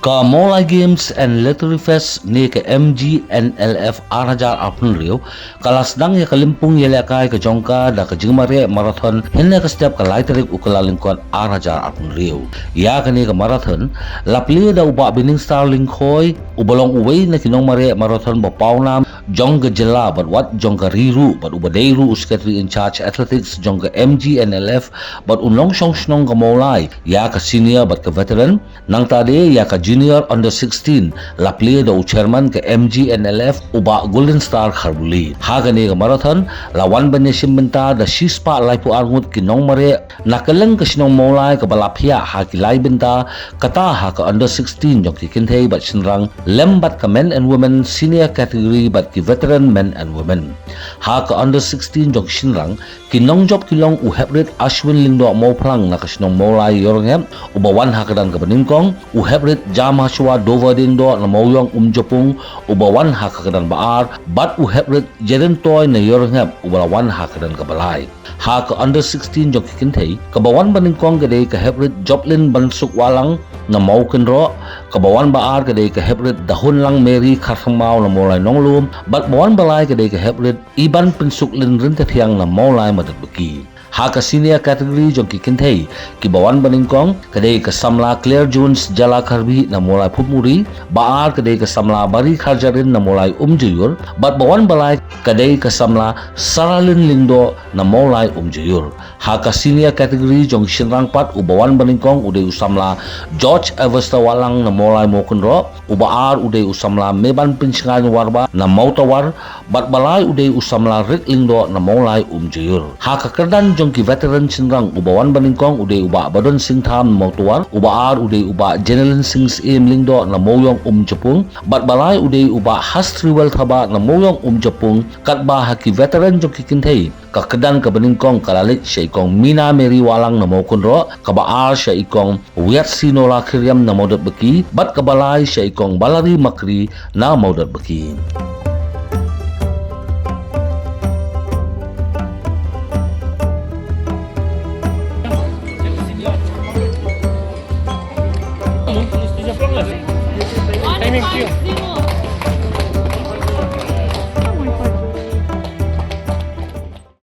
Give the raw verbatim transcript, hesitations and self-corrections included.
Ka Mawlai Games and Literary Fest ne ka M G N L F ar hajar arphew hynriew, ka la sdang ïa ka lympung ïalehkai ka jong ka da ka jingmareh marathon hynne ka step ka lai tarik u Kyllalyngkot ar hajar arphew hynriew. Ïa kane ka marathon la plie da u Bah Binningstar Lyngkhoi, uba long uwei na ki nongmareh marathon ba pawnam jong ka jylla bad wat jong ka ri ruh, bad uba dei ruh u Secretary in Charge Athletics jong ka M G N L F, bad u nongshong shnong ka Mawlai ïa ka senior bad ka veteran. Nangta de ïa ka junior under sixteen la plie da u chairman ka M G N L F, u Bah Golden Star Kharbuli. Ha kane ka marathon la wan ban ïashim bynta da shispah laiphew ar ngut ki nongmareh na kylleng ka shnong Mawlai kaba la phiah ha ki lai bynta, kata ha ka under sixteen jong ki kynthei bad shynrang, lem bad ka men and women senior category bad ki veteran men and women. Ha ka under sixteen jong ki shynrang, ki nongjop ki long u Heprit Ashwin Lyngdoh Mawphlang na ka shnong Mawlai Ïornghep, uba wan ha kyrdan kaba nyngkong, u Heprit Jamhashwa Dover Lyngdoh na Mawiong Umjapung, uba wan ha ka kyrdan ba ar, bad u Heprit Jeren Toy na Ïornghep, uba la wan ha kyrdan kaba lai. Ha ka under sixteen jong ki kynthei, kaba wan ba nyngkong ka dei ka Heprit Joplin Bansuk Wahlang na Mawkynroh, kaba wan ba ar ka dei ka Heprit Dahunlang Mary Kharthangmaw na Mawlai Nonglum, bad ba wan ba lai ka dei ka Heprit Iban Pynsuklin Ryntathiang na Mawlai Mawdatbaki. Ha ka senior category jong ki kynthei, kiba wan ba nyngkong ka dei ka samla Claire Jones Jala Kharbi na Mawlai Phupmuri, ba ar ka dei ka samla Bari Kharjarin na Mawlai Umjaiur, bad ba wan ba lai ka dei ka samla Saralin Lyngdoh na Mawlai Umjaiur. Ha ka senior category jong ki shynrang pat, uba wan ba nyngkong u dei u samla George Avesta Wahlang na Mawlai Mawkynroh, uba ar u dei u samla Meban Pynshngaiñ Warba na Mawtawar, bad ba lai u dei u samla Rit Lyngdoh na Mawlai Umjaiur. Ha ka kyrdan jong ki veteran shynrang, uba wan ba nyngkong u dei u Bah Badon Singh Tham na Mawtawar, uba ar u dei u Bah Jenelin Singh Syiem Lyngdoh na Mawiong Umjapung, bad ba lai u dei u Bah Hastriwel Thabah na Mawiong Umjapung. Katba ha ki veteran jong ki kynthei, ka kyrdan kaba nyngkong ka la leit sha i Kong Mina Mary Wahlang na Mawkynroh, kaba ar sha i Kong Wiatsi Nola Khyrriam na Mawdatbaki, bad kaba lai sha i Kong Balari Makri na Mawdatbaki.